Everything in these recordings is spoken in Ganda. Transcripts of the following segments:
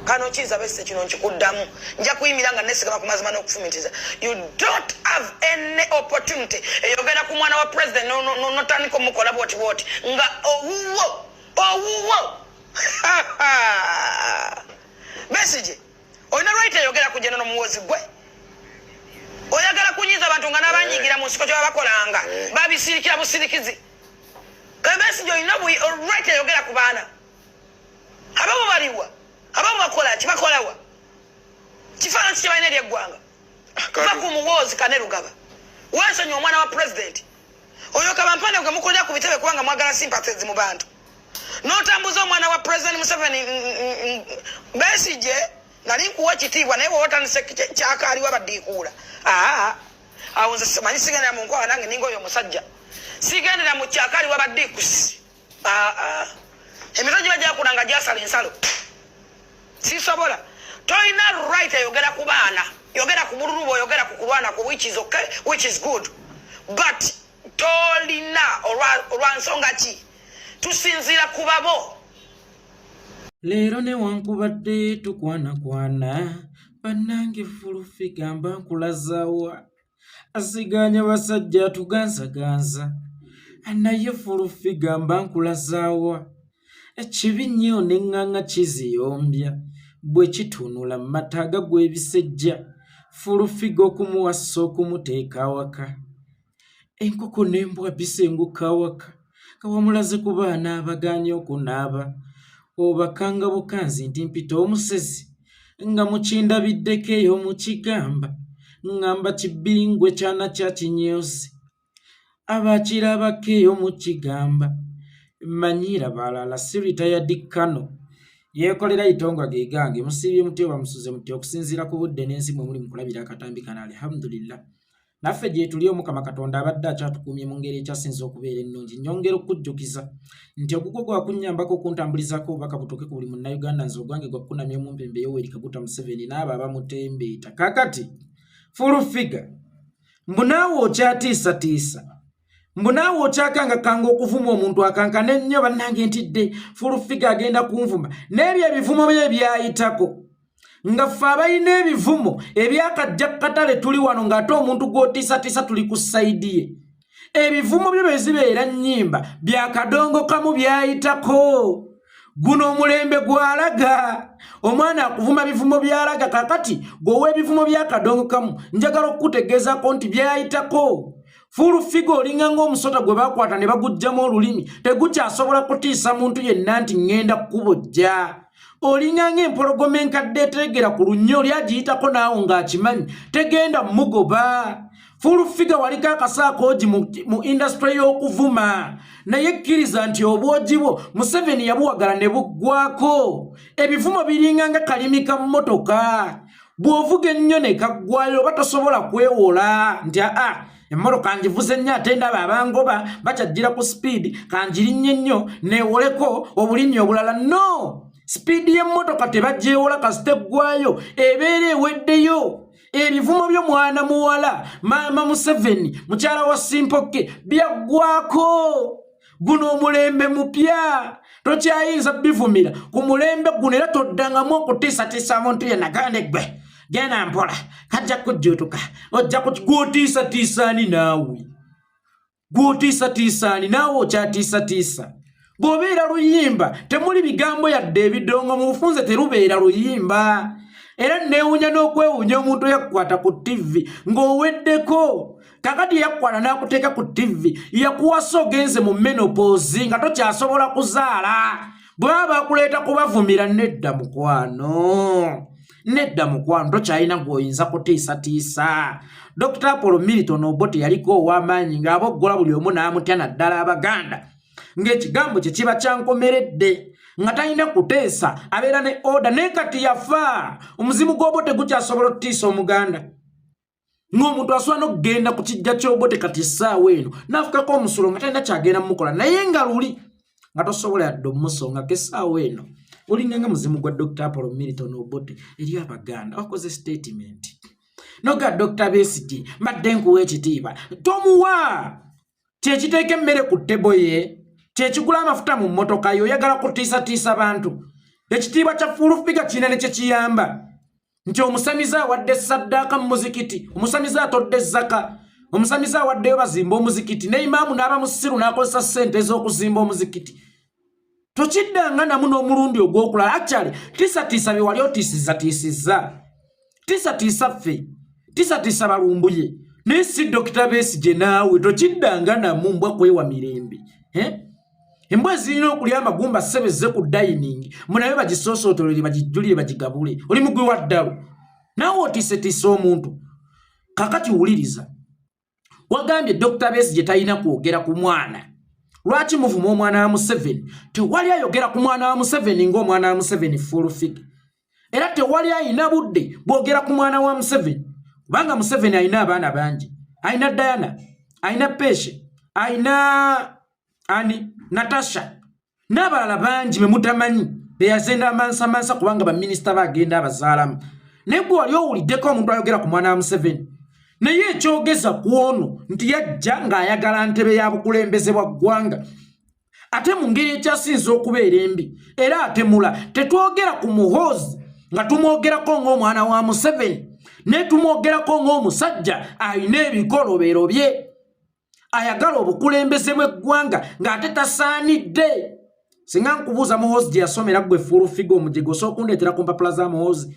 Kano Kiiza Besigye, kino nkikuddamu, nja kuyimira nga nesigama ku mazima n'okufumitiza. You don't have any opportunity eyogera ku mwana wa president notandika omukola bwoti bwoti nga owuwo owuwo. Besigye, olina right eyogera ku General Muhoozi? Gwe oyagala kunyiza abantu nga n'abanyigira mu nsiko kyebaba bakolanga babisirikira busirikizi. Besigye, olina right eyogera ku baana abamu baliwa? Abamu bakola ki? Bakolawa? Kifaananyi ki kyebalina eri eggwanga? Va ku Muhoozi Kainerugaba, wensonyi omwana wa president. Oyo kabampane gwe mukolera ku bitebe kubanga mwagala sympathies mu bantu, n'otambuza omwana wa President Museveni. Besigye, nali nkuwa ekitiibwa, naye bwoba otandise kyakaaliwa baddiikuula. Aa, awo nze simanyi, sigendera mu nkwawa nange ninga oyo omusajja, sigendera mu kyakaaliwa baddiikusi. Aa, emitwe giba gyakula nga gyasala ensalo, sisobola. Tolina right eyogera ku baana. Yogera ku bululu bwoyogera ku kulwana ku, which is okay, which is good, but tolina olwa nsonga ki tusinziira ku babo. Leero newankubadde tukwanakwana, bannange, Full Figure mba nkulazaawa asiganya basajja tuganzaganza, naye Full Figure mba nkulazaawa ekibi nnyo neŋŋaŋa kiziyombya bwe kitunula mu mata agagwa ebisejja. Full Figure okumuwasa okumuteeka awaka, enkoko n'embwa bisenguka awaka nga wamulaze ku baana abagaanye okunaaba. Obakanga bukanzi nti mpita omusezi nga mukindabiddeko eyo mukigamba ŋŋamba kibingwe kyana kya kinyozi abakirabako eyo mukigamba manyira balala si retired kano yeekolera itongwa ge gange. Musiibye mutya oba musuze mutya okusinziira ku budde n'ensi mwe muli mukulabira akatambi kano? Alhamdulillah, naffe gye tuli, Omukama Katonda abadde akyatukuumye mu ngeri ekyasinza okubeera ennungi. Nyongera okukujjukiza nti ogugwo gwakunnyambako okuntambulizaako obubaka butuuke ku buli Munnayuganda. Nze ogwange gwakukunamya omumpembe Yoweri Kaguta Museveni n'abo abamutembeeta. Kaakati Full Figure, mbu naawe okyatiisatiisa, mbu naawe okyakangakanga okuvuma omuntu akankana ennyo. Bannange, ntidde, Full Figure agenda kunvuma n'ebyo ebivumo bye ebyayitako nga ffe abalina ebivumo ebyakajja katale tuli wano, ng'ate omuntu gw'otiisatiisa tuli ku side ye. Ebivumo byo bwe zibeera nnyimba byakadongo kamu byayitako. Guno omulembe gwalaga omwana akuvuma bivumo byalaga. Kakati gweowa ebivumo byakadongo kamu, njagala okukutegeezako nti byayitako. Full Figure, olinga ng'omusota gwe bakwata ne baguggyamu olulimi, tegukyasobola kutiisa muntu yenna nti ŋŋenda kukubojja. Olinga ng'empologoma enkadde eteegera ku lunnyo, oli agiyitako naawo ng'akimanyi tegenda mugoba. Full Figure, waliko akasaakoogi mu industry y'okuvuma, naye kkiriza nti obwogi bwo Museveni yabuwagala ne buggwako. Ebivumo biringa nga kalimi ka mmotoka, bw'ovuga ennyo ne kaggwayo oba tosobola kwewola nti aa, emmotoka ngivuze nnyo ate ndaba abangoba bakyajjira ku speed, kangirinnye nnyo neewoleko obulimi obulala. No speed y'emmotoka tebagyewola, kasita eggwayo ebeera eweddeyo. Ebivumo byo, mwana muwala maama Museveni, mukyala wa Simpoke, byaggwako. Guno omulembe mupya, tokyayinza bivumira ku mulembe guno, era toddangamu okutiisatiisa muntu yenna. Gande gwe genda mpola, kajja kujjuutuka, ojja gwotiisatiisaani naawe? Gwotiisatiisaani naawe? Okyatiisatiisa bw'obeera luyimba, temuli bigambo yadde ebidongo mu bufunze, terubeera luyimba. Era neewunya n'okwewuunya omuntu eyakukwata ku TV ng'oweddeko. Kakati yakukwata n'akuteeka ku TV, yakuwasa ogenze mu menopause nga tokyasobola kuzaala. Bwe baba bakuleeta kubavumira, nedda mukwano, nedda mukwano, tokyalina gw'oyinza kutiisatiisa. Dr Apollo Milton Obote yaliko ow'amaanyi ng'aboggola buli omu n'amutya, naddala Abaganda, ng'ekigambo kye kiba kyankomeredde, nga talina kuteesa, abeera ne order. Naye kati yafa, omuzimu gw'Obote gukyasobola okutiisa Omuganda? Ng'omuntu asobola n'okugenda ku kijja ky'Obote kati essaawa eno n'afukako omusulo nga talina kyagenda mumukola, naye nga luli nga tosobola yadde omusongako. Essaawa eno olinga nga muzimu gwa Dr Apollo Milton Obote eri Abaganda. Wakoze statement noga Dr Besigye, mbadde nkuwa ekitiibwa. Tomuwa kyekiteeka emmere ku table ye, kyekigula amafuta mu mmotoka yo. Oyagala kutiisatiisa bantu. Ekitiibwa kya Full Figure kirina ne kye kiyamba nti omusamize awadde saddaaka mu muzikiti, omusamize atodde zaka, omusamize awaddeyo bazimba omuzikiti, ne imaamu n'aba musiru n'akozesa ssente ez'okuzimba omuzikiti. Tokiddanga namu n'omulundi ogw'okulala. Actually, tiisatiisa bye wali otiisizatiisizza, tiisatiisa ffe, tiisatiisa balumbuye, naye si Dokita Besigye. Naawe tokiddanga namu mbwa kwewa mirembe, eh? Embwa ezirina okulya amagumba sebezze ku dining, munabe bagisosootolere, bagijjulire, bagigabule. Oli mugwi wa ddalo naawe, otiisetiisa omuntu. Kakati wuliriza, wagambye Dr Besigye talina kwogera ku mwana. Lwaki muvuma omwana wa Museveni? Tewali ayogera ku mwana wa Museveni ng'omwana wa Museveni Full Figure, era tewali ayina budde bwogera ku mwana wa Museveni, kubanga Museveni alina abaana bangi. Alina Diana, alina Peshe, alina ani, Natasha n'abalala bangi bemutamanyi beyazenda amansamansa, kubanga baminisita bagenda abazaalamu. Naye gwe wali owuliddeko omuntu ayogera ku mwana wa Museveni? Naye ekyogeza ku ono nti yajja ng'ayagala ntebe ya bukulembeze bwa ggwanga, ate mu ngeri ekyasinza okubeera embi era atemula. Tetwogera ku Muhoozi nga tumwogerako ng'omwana wa Museveni, naye tumwogerako ng'omusajja alina ebikolobero bye, ayagala obukulembeze bw'eggwanga ng'ate tasaanidde. Singa nkubuuza Muhoozi gye yasomera, ggwe Full Figure omujego, osooka okundeetera ku mpapula za Muhoozi.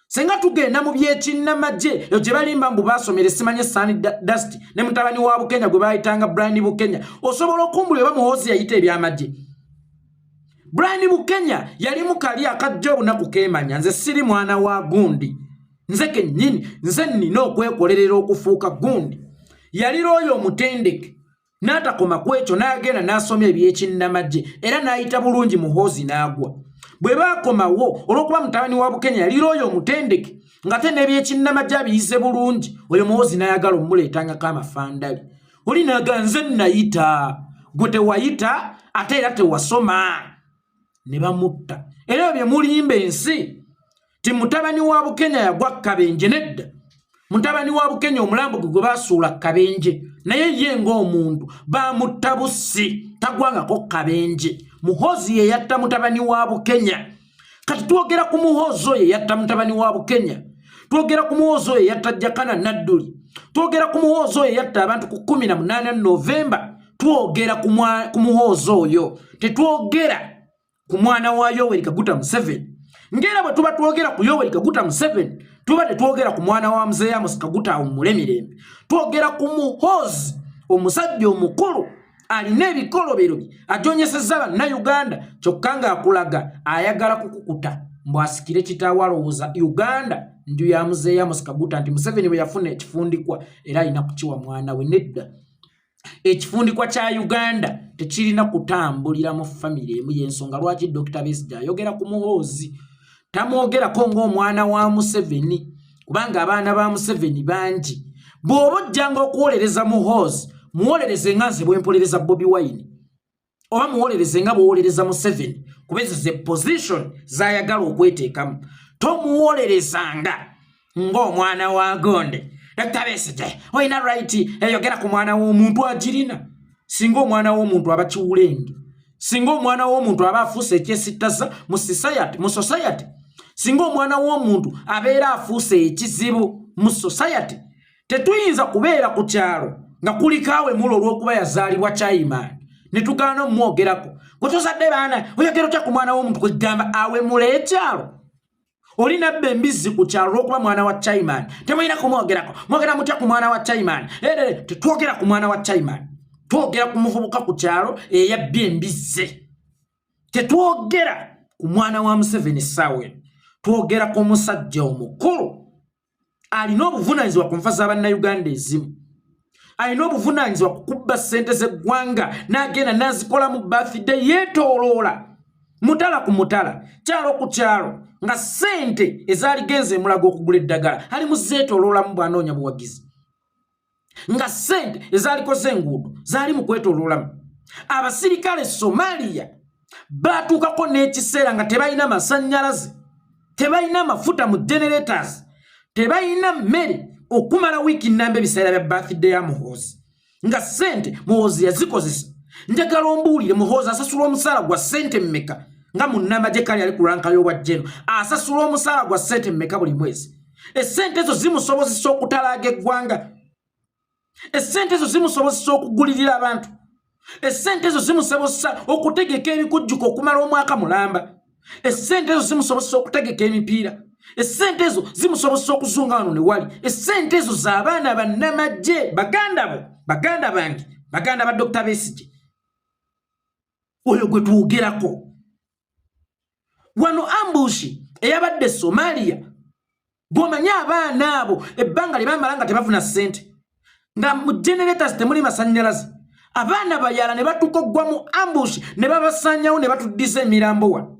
Singa tugenda mu byekinnamagye, eyo gye balimba mbu baasomera, simanye Sandhurst ne mutabani wa Bukenya gwe bayitanga Brian Bukenya, osobola okumbula oba Muhoozi yayita ebyamagye? Brian Bukenya yali mukali akajja obunaku keemanya, nze siri mwana wa gundi, nze kennyini nze nnina okwekolerera okufuuka gundi. Yalira oyo omutendeke, n'atakoma ku ekyo, n'agenda n'asoma ebyekinnamagye era n'ayita bulungi. Muhoozi n'agwa bwe baakomawo olw'okuba mutabani wa Bukenya yalira oyo omutendeke, ng'ate n'ebyekinnamagye abiyize bulungi. Oyo Muhoozi n'ayagala omumuleetangako amafandali. Oli naga, nze nayita, gwe tewayita, ate era tewasoma, ne bamutta. Era ebyo bye mulimba ensi ti mutabani wa Bukenya yagwa kabenje, nedda. Mutabani wa Bukenya omulambo gwe gwe basuula kabenje, naye ye ng'omuntu bamutta bussi, tagwangako kabenje. Muhoozi ye yatta mutabani wa Bukenya. Kati twogera ku Muhoozi oyo yatta mutabani wa Bukenya, twogera ku Muhoozi oyo yatta Jakana Nadduli, twogera ku Muhoozi oyo yatta abantu ku 18 Novemba. Twogera ku Muhoozi oyo, tetwogera ku mwana wa Yoweri Kaguta Museveni. Ngera bwe tuba twogera ku Yoweri Kaguta Museveni, tuba tetwogera ku mwana wa Mzee Amos Kaguta awummule mirembe. Twogera ku Muhoozi, omusajja omukulu alina ebikolobero bye ajonyesezza Bannayuganda, kyokka ng'akulaga ayagala kukukuta mbw'asikire kitaawe. Alowooza Uganda nju ya Mzee Amos Kaguta, nti Museveni bwe yafuna ekifundikwa era alina kukiwa mwana we. Nedda, ekifundikwa kya Uganda tekirina kutambulira mu famire emu. Y'ensonga lwaki Dr Besigye ayogera ku Muhoozi, tamwogerako ng'omwana wa Museveni, kubanga abaana ba Museveni bangi. Bw'oba ojjanga okuwolereza Muhoozi, muwolereze nga nze bwe mpolereza Bobi Wine, oba muwolereze nga bw'owolereza Museveni, kuba ezo ze position z'ayagala okweteekamu. Tomuwolerezanga ng'omwana wa gonde. Dr Besigye, olina right eyogera ku mwana w'omuntu? Agirina singa omwana w'omuntu aba kiwulenge, singa omwana w'omuntu aba afuuse ekyesittaza mu society, singa omwana w'omuntu abeera afuuse ekizibu mu society. Tetuyinza kubeera ku kyalo nga kuliko awemula olw'okuba yazaalibwa chairman ne tugaana omumwogerako. Gwe tozadde baana, oyogera otya ku mwana w'omuntu? Kwegamba awemula ekyalo, oli nabba embizzi ku kyalo, olw'okuba mwana wa chairman temulina kumwogerako. Mwogera mutya ku mwana wa chairman? Erere, tetwogera ku mwana wa chairman, twogera ku muvubuka ku kyalo eyabbye embizzi. Tetwogera ku mwana wa Museveni essaawa eno, twogera ku musajja omukulu alina obuvunaanyizibwa ku nfa z'Abannayuganda ezimu, alina obuvunaanyizibwa ku kubba ssente z'eggwanga n'agenda n'azikolamu birthday, yeetooloola mutala ku mutala, kyalo ku kyalo, nga ssente ezaaligenza emulaga okugula eddagala ali mu zeetooloolamu bw'anoonya buwagizi, nga ssente ezaalikoze enguudo zaali mu kwetooloolamu. Abasirikale Somalia baatuukako n'ekiseera nga tebalina masannyalaze, tebalina mafuta mu generators, tebalina mmere okumala wiiki nnamba, ebiseera bya birthday ya Muhoozi, nga ssente Muhoozi yazikozesa. Njagala ombuulire, Muhoozi asasula omusaala gwa ssente mmeka? Nga munnamagye kale ali ku ranka y'obwa jeno, asasula omusaala gwa ssente mmeka buli mwezi? Essente ezo zimusobozesa okutalaaga eggwanga? Essente ezo zimusobozesa okugulirira abantu? Essente ezo zimusobozesa okutegeka ebikujjuko okumala omwaka mulamba? Essente ezo zimusobozesa okutegeka emipiira? Essente ezo zimusobozesa okuzunga wano ne wali? Essente ezo z'abaana bannamagye, baganda bo, baganda bange, baganda ba Dr. Besigye, oyo gwe twogerako wano. Ambush eyabadde Somalia, bw'omanyi abaana abo ebbanga lye bamala nga tebafuna ssente, nga mu generators temuli masannyalaze, abaana bayala ne batuuka oggwa mu ambush ne babasaanyawo ne batuddiza emirambo wano,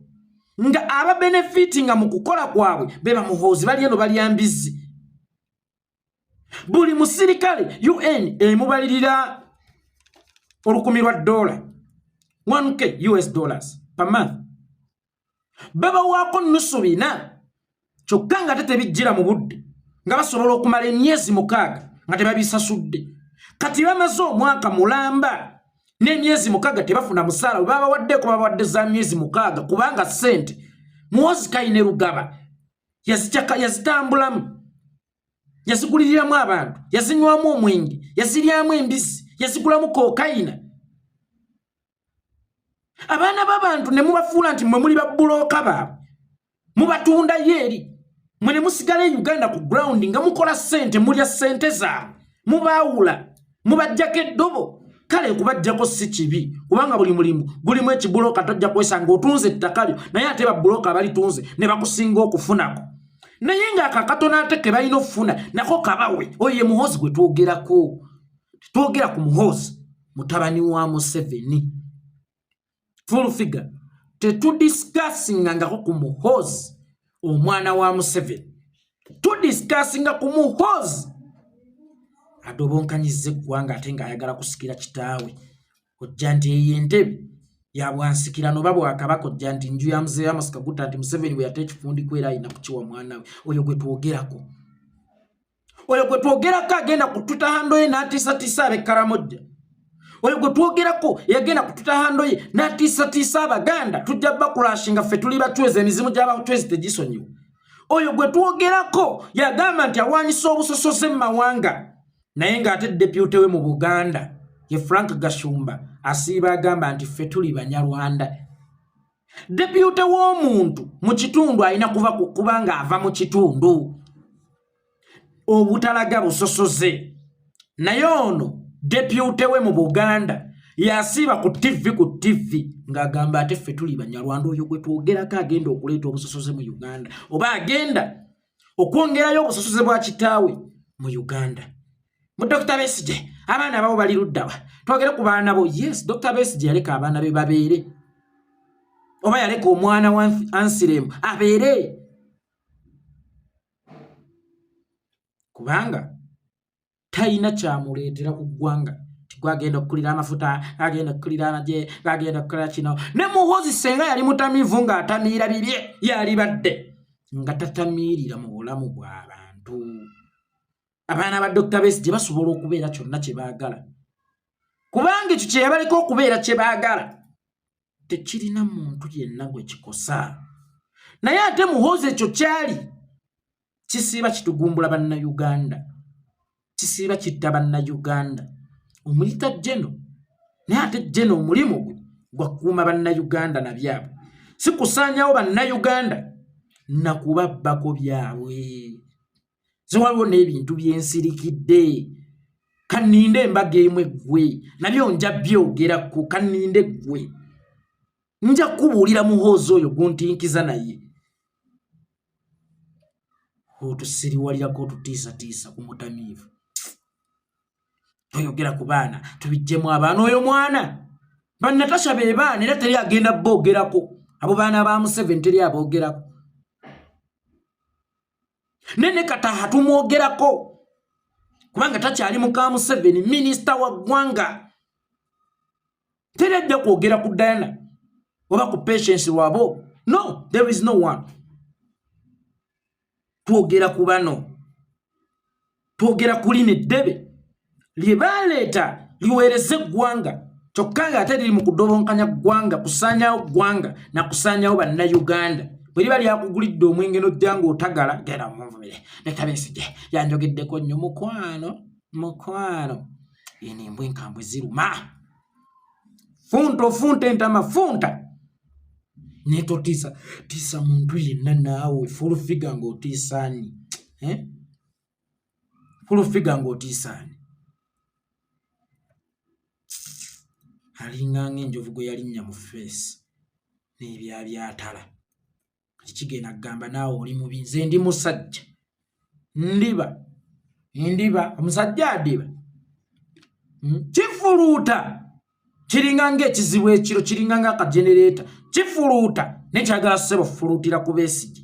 nga ababenefitinga mu kukola kwabwe be bamuhoozi bali eno balya mbizzi. Buli musirikale UN emubalirira $1,000, 1K US dollars per month. Babawaako nusu bina, kyokka nga te tebijjira mu budde, nga basobola okumala emyezi 6 nga tebabisasudde. Kati bamaze omwaka mulamba n'emyezi 6 tebafuna musaala. Bwe babawaddeko, babawadde za myezi 6, kubanga ssente Muhoozi Kainerugaba yazitambulamu, yaziguliriramu abantu, yazinywamu omwenge, yaziryamu embizi, yazigulamu kokayina. Abaana b'abantu ne mubafuula nti mmwe muli babulooka baabwe, mubatundayo eri, mwe ne musigala e Uganda ku ground nga mukola ssente, mulya ssente zaabwe, mubaawula, mubajjako eddobo. Kale kubajjako si kibi, kubanga buli mulimu gulimu ekibulooka, tojja kwesanga otunze ettaka lyo, naye ate babulooka abalitunze ne bakusinga okufunako. Naye ng'ako akatono ate ke balina okufuna nako kabawe. Oyo ye Muhoozi gwe twogerako. Twogera ku Muhoozi mutabani wa Museveni. Full figure, tetudiscussingangako ku Muhoozi omwana wa Museveni, tudiscussinga ku Muhoozi adobonkanyiza eggwanga ate ng'ayagala kusikira kitaawe. Ojja nti eyo entebe ya bwansikirano oba bwakabaka, ojja nti nju ya Muzeeyi Amos Kaguta, nti Museveni bwe yata ekifundiko era alina kukiwa mwana we. Oyo gwe twogerako, oyo gwe twogerako agenda ku Twitter handle ye n'atiisatiisa ab'e Karamoja. Oyo gwe twogerako yagenda ku Twitter handle ye n'atiisatiisa Abaganda, tujja bakulashinga, ffe tuli bacwezi, emizimu gy'abacwezi tegisonyiwa. Oyo gwe twogerako yagamba nti alwanyisa obusosoze mu mawanga, naye ng'ate deputy we mu Buganda ye Frank Gashumba asiiba agamba nti ffe tuli Banyarwanda. Deputy w'omuntu mu kitundu alina kuva kubanga ava mu kitundu, obutalaga busosoze. Naye ono deputy we mu Buganda yasiiba ku TV, ku TV ng'agamba ate ffe tuli Banyarwanda. Oyo gwe twogerako agenda okuleeta obusosoze mu Uganda, oba agenda okwongerayo obusosoze bwa kitaawe mu Uganda. Mu Dr Besigye, abaana babo bali luddawa? Twogere ku baana bo. Yes, Dr Besigye yaleka abaana be babeere, oba yaleka omwana wa Ansiremu abeere, kubanga talina kyamuleetera ku ggwanga. Tigwagenda okukulira amafuta, agenda okukulira amagye, gagenda okukola kino. Ne Muhoozi senga yali mutamiivu ng'atamiira bibye, yalibadde nga tatamiirira mu bulamu bw'abantu. Abaana ba Dr Besigye basobola okubeera kyonna kye baagala, kubanga ekyo kye yabaleka okubeera kye baagala tekirina muntu yenna gwe kikosa. Naye ate Muhoozi ekyo kyali kisiiba kitugumbula Bannayuganda, kisiiba kitta Bannayuganda. Omuyita jeno, naye ate jeno omulimu gwe gwakuuma Bannayuganda na byabwe, si kusaanyawo Bannayuganda nakubabbako byabwe. So waliwo n'ebintu byensirikidde, kaninde embaga emu eggwe, nabyo nja byogerako. Kaninde eggwe, nja kubuulira Muhoozi oyo guntinkiza, naye otusiriwalirako, otutiisatiisa ku mutamiivu. Toyogera ku baana, tubijjemu abaana. Oyo mwana Bannatasha be baana, era teri agenda boogerako. Abo baana ba Museveni, teri aboogerako. Nene Kataha tumwogerako kubanga takyali muka Museveni, minisita wa ggwanga. Teri ajja kwogera ku Diana oba ku Patience lwabo. No, there is no one. Twogera ku bano, twogera ku lino eddebe lye baleeta liweereza eggwanga. Kyokka ng'ate liri mu kudobonkanya ggwanga, kusaanyawo ggwanga na kusaanyawo Bannayuganda. Bwe liba lyakugulidde omwenge n'ojja ng'otagala, genda munvumire, leka Besigye yanjogeddeko nnyo. Mukwano, mukwano, eno embwa enkambwe ziruma. Funta ofunta entama, funta naye totiisa tiisa muntu yenna. Naawe full figure ng'otiisa ani, eh? Full figure ng'otiisa ani? Alinga ng'enjovu gwe yalinnya mu feesi n'ebyabyatala. Kati kigenda kugamba naawe oli mubi. Nze ndi musajja, ndiba ndiba omusajja adiba. Kifuluuta kiringa ng'ekizibu ekiro, kiringa ng'akajenereeta, kifuluuta naye kyagala ssebo fuluutira ku Besigye.